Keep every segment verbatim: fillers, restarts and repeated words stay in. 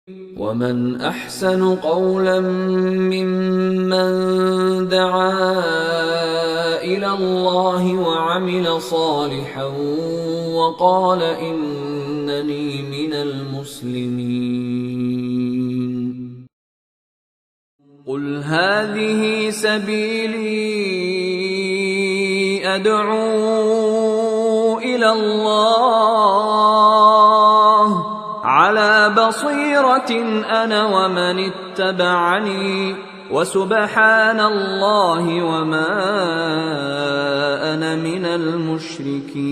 ومن أحسن قولا ممن دعا إلى الله وعمل صالحا وقال إنني من المسلمين. قل هذه سبيلي أدعو إلى الله على بصيرة أنا ومن اتبعني وسبحان الله وما أنا من المشركين.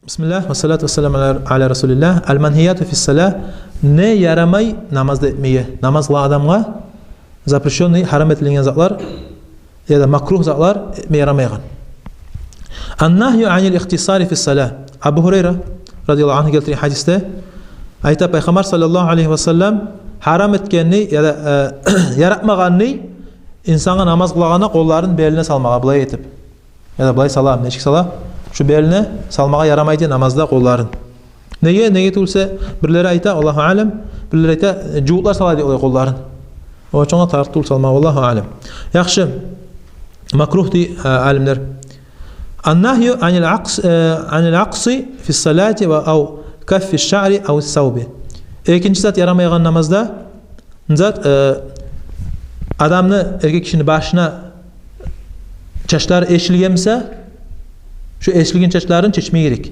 Бисмиллагь, ва салату ва саламу аля, аля расулиллагь. Ал-манхияту фис-салагь. Не ярамай намазда этмеге. Намаз къылагъан адамгъа запрещённый, гьарам этилинген затлар, яда макругь затлар этме ярамайгъан. Ан-нагьйу анил ихтисари фис-салагь. Абу Гьурайра, радияллагьу ангьу, гелтирген гьадисде айта, Пайхаммар саллаллагьу алайгьи ва саллам гьарам этгенни, яда, э, яратмагъанны инсангъа намаз къылагъанда къолларын белине салмагъа, булай этип. Яда булай сала, нечик сала? Шу белине салмагъа ярамай дей намазда къолларын. Неге? Неге тюгюлсе, бирлери айта, Аллагьу аълам, бирлери айта, э, жугьутлар сала дей олай къолларын. О чонга тарыкъ тюгюл салмагъа, Аллагьу аълам. Яхшы, макругь дей, э, алимлер. Ан-нагьйу анил акъс-, э, анил акъси фис-салати ва ав каффиш-шаъри авис-савби. Экинчи зат ярамайгъан намазда, зат, э, адамны, эркек кишини башына чачлары эшилген буса, шо эшилген чачларын чечме герек.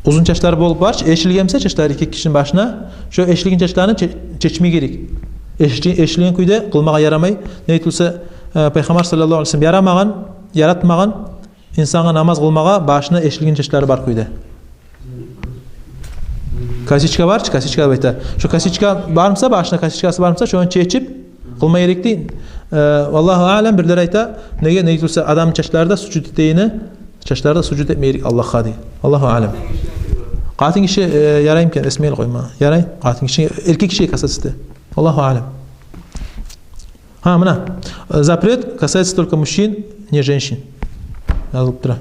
Узун чачлары болуп барчы, эшилген буса чачлары эркек кишини башына, шо эшилген чачларын че-, чечме герек. Эши-, эшилген кюйде къылмагъа ярамай. Неге тюгюлсе, э, Пайхаммар саллаллагьу алайгьи ва саллам ярамагъан, яратмагъан инсангъа намаз къылмагъа башына эшилген чачлары бар кюйде. Косичка барчы, косичка деп айта. Шо косичка бар буса, башына косичкасы бар буса, шону чечип къылма герек дей. Э, валлагьу аълам, бирлери айта, неге, неге тюгюлсе адамны чачлары да сужуд этегени, чачлары да сужуд этме герек Аллагьгъа дей. Аллагьу аълам. Къатын киши, э, ярай экен, эсимге гелип къоймай. Ярай, къатын киши, эркек кишиге касается. Аллагьу аълам. Гьа, муна. Э, запрет касается только мужчин, не женщин. Язылып тура.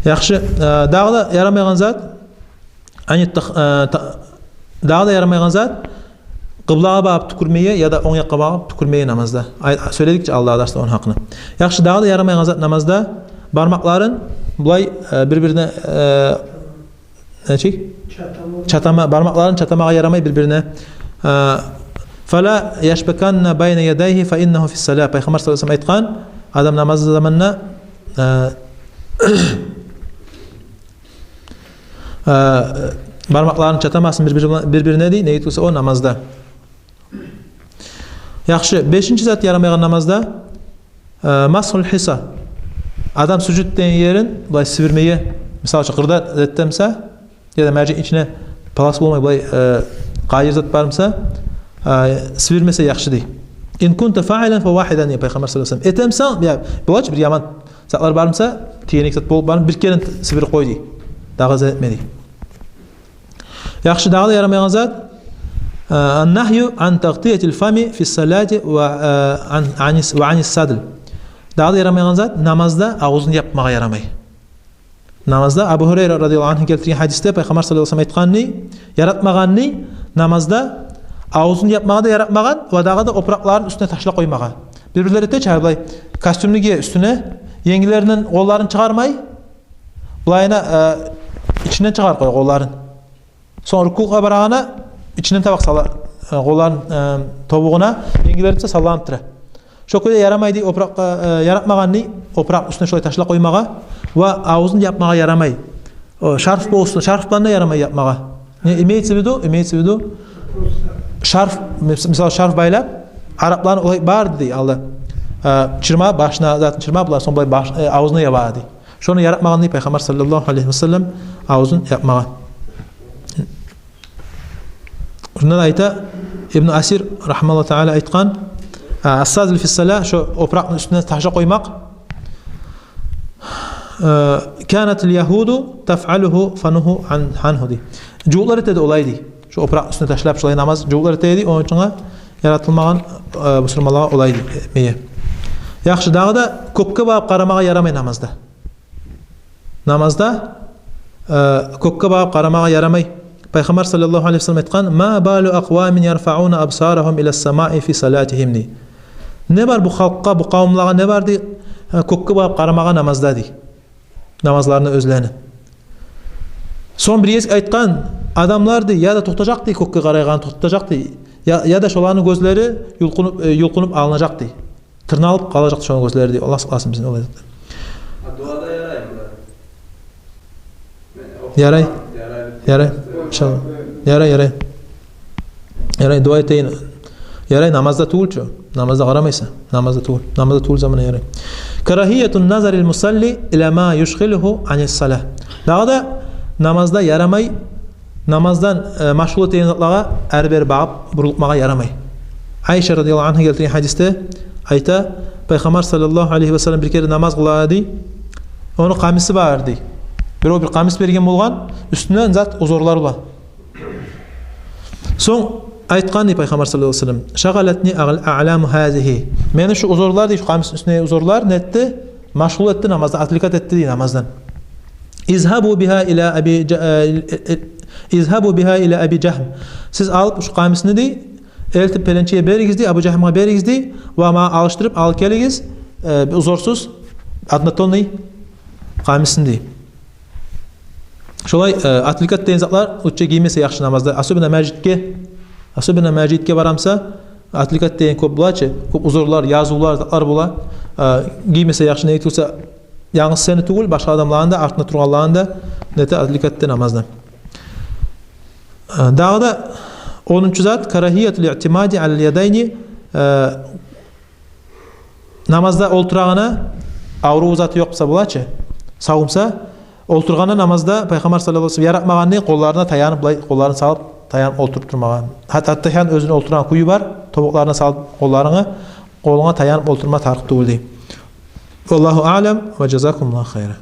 Яхшы, э, дагъы да ярамайгъан зат, ани тах-, э, та-, дагъы да ярамайгъан зат, къыблагъа багъып тюкюрмеге яда онг якъгъа багъып тюкюрмеге намазда. Ай, сёйледик чи алда дарсда ону гьакъында. Яхшы, дагъы да ярамайгъан зат намазда бармакъларын булай, э, бир-бирине, э, нечик? Чатама. Чатама, бармакъларын чатамагъа ярамай бир-бирине. Э, фала яшбаканна байна ядайгьи фа иннагьу фис-салагь. Пайхаммар саллаллагьу алайгьи ва саллам айтгъан, адам намаз заманда, э, э, бармакъларын чатамасын бир-бири-, бир-бирине дей, неге тюгюлсе о намазда. Яхшы, бешинчи зат ярамайгъан намазда, э, масгьул хиса. Адам сужуд этеген ерин булай сибирмеге, мисал учун, къырда зат этген буса, яда межитни ичинде палас болмай, булай, э, къайыр зат бар буса, э, сибирмесе яхшы дей. Ин кунта фаъилан фа вагьидан, дей Пайхаммар саллаллагьу алайгьи ва саллам. Этген бусанг, я, булай чы бир яман затлар бар буса, тийгенек зат болуп бар буса, бир керен сибирип къой дей. Дагъы зат этме дей. Яхшы, дагъы да ярамайгъан зат, э, ан-нагьйу ан тагътиятил фами фис-салати ва, э, ан, анис, ва анис-садл. Дагъы да ярамайгъан зат, намазда авзун япмагъа ярамай. Намазда Абу Гьурайра радияллагьу ангьу гелтирген гьадисде Пайхаммар саллаллагьу алайгьи ва саллам айтгъанны, яратмагъанны намазда авзун япмагъа да яратмагъан ва дагъы да опуракъларын уьстюне ташлап къоймагъа. Бир-бирлери этечи, гьа, булай костюмну гие уьстюне, енгилеринден къолларын чыгъармай, булайына, э, ичинден чыгъарып къоя къолларын. Сонг рукугъа барагъанда ичинден таба сала, э, къолларын, э, тобугъуна, енгилери буса салланып тура. Шо кюйде ярамай дей опуракъгъа, э, яратмагъан дей опуракъ уьстюне шолай ташлап къоймагъа ва авзун япмагъа ярамай. О, шарф болсун, шарф булан да ярамай япмагъа. Не имеется в виду? Имеется в виду шарф, мис-, мисал, шарф байлап, арапланы олай бар дей алда. Э, чырма, башына затын чырма, булай сонг булай баш-, э, авзуна яба дей. Шону яратмагъан дей Пайхаммар саллаллагьу алайгьи ва саллам авзун япмагъа. Шунда да айта, Ибн Асир, рагьимагьуллагьу таала, айтгъан, а, ас-садл фис-салагь, шо опуракъны уьстюне ташлап къоймакъ, э, канатил ягьуду тафъалугьу фанугьу ан-, ангьу дей. Жугьутлар эте эди олай дей. Шо опуракъны уьстюне ташлап, шолай намаз жугьутлар эте эди, ону учун яратылмагъан, э, бусурманлагъа олай дей, этмеге. Яхшы, дагъы да кёкге багъып къарамагъа ярамай намазда. Намазда Э, кёкге багъып къарамагъа ярамай. Пайхаммар саллаллагьу алайгьи ва саллам айтгъан: «Ма балу акъвамин ярфауна абсарагьум ила ссамаи фи салатигьим», — дей. Не бар бу халкъгъа, бу къавумлагъа не бар, дей, э, кёкге багъып къарамагъа намазда, дей. Намазларына оьзлени. Сонг бир гезик айтгъан: «Адамлар, — дей, — яда токътажакъ, — дей, — кёкге къарайгъан токътажакъ, — дей, — я-, яда шоланы гёзлери юлкъунуп, э, юлкъунуп алынажакъ, — дей. — Тырналып къалажакъ шону гёзлери», — дей. Аллагь сакъласын бизин олай затлардан. А дуада яраймы? Ярай. Ярай. Ярай, иншаллагь. Ярай, ярай. Ярай, дуа этейин. Ярай, намазда тюгюл чю. Намазда къарамайсан. Намазда тюгюл. Намазда тюгюл заманда ярай. Карагьияту назарил мусалли ила ма юшгъилугьу анис салагь. Дагъы да намазда ярамай намаздан, э, машгъул этеген затлагъа ары-бери багъып бурулмагъа ярамай. Айша радияллагьу ангьа гелтирген гьадисде айта: Пайхаммар саллаллагьу алайгьи ва саллам бир керен намаз къыла эди. Ону къамиси бар эди. Бирев бир къамис берген болгъан, уьстюнден зат узорлар бар. Сонг айтгъан, дей, Пайхаммар саллаллагьу алайгьи ва саллам: «Шагъалатни агъл-, аъламу гьазигьи». Мени шу узорлар, дей, шу къамисни уьстюндеги узорлар не этди? Машгъул этди намаздан, отвлекать этди, дей, намаздан. «Изгьабу бигьа ила аби Жа-, э, э, э, изгьабу бигьа ила аби Жагьм». Сиз алып шу къамисни, дей, элтип пеленчеге беригиз, дей, Абу Жагьмгъа беригиз, дей, ва магъа алышдырып алып гелигиз, э, узорсуз, однотонный къамисни, дей. Шолай, э, отвлекать деген затлар лучше гиймесе яхшы намазда. Особенно межитге, особенно межитге барамса, отвлекать деген кёп бола чы, кёп узорлар, язывлар, затлар бола. Э, гиймесе яхшы, неге тюгюл де янгыз сени тюгюл, башгъа адамланы да, артында тургъанланы да, не эте, отвлекать эте намаздан. Э, дагъы да онунчу зат, карагьиятул иътимади алал ядайни, э, намазда олтурагъанда аврув заты ёкъ буса бола чы, сав буса, олтургъанда намазда Пайхаммар саллаллагьу алайгьи ва саллам яратмагъан, дей, къолларына таянып, булай къолларын салып, таянып олтуруп турмагъа. Гьатта, гьатта шону оьзюню олтурагъан кюю бар, тобукъларына салып, къолларына, къолунга таянып олтурма тарыкъ тюгюл, дей. Валлагьу аълам ва жазакумуллагьу хайран.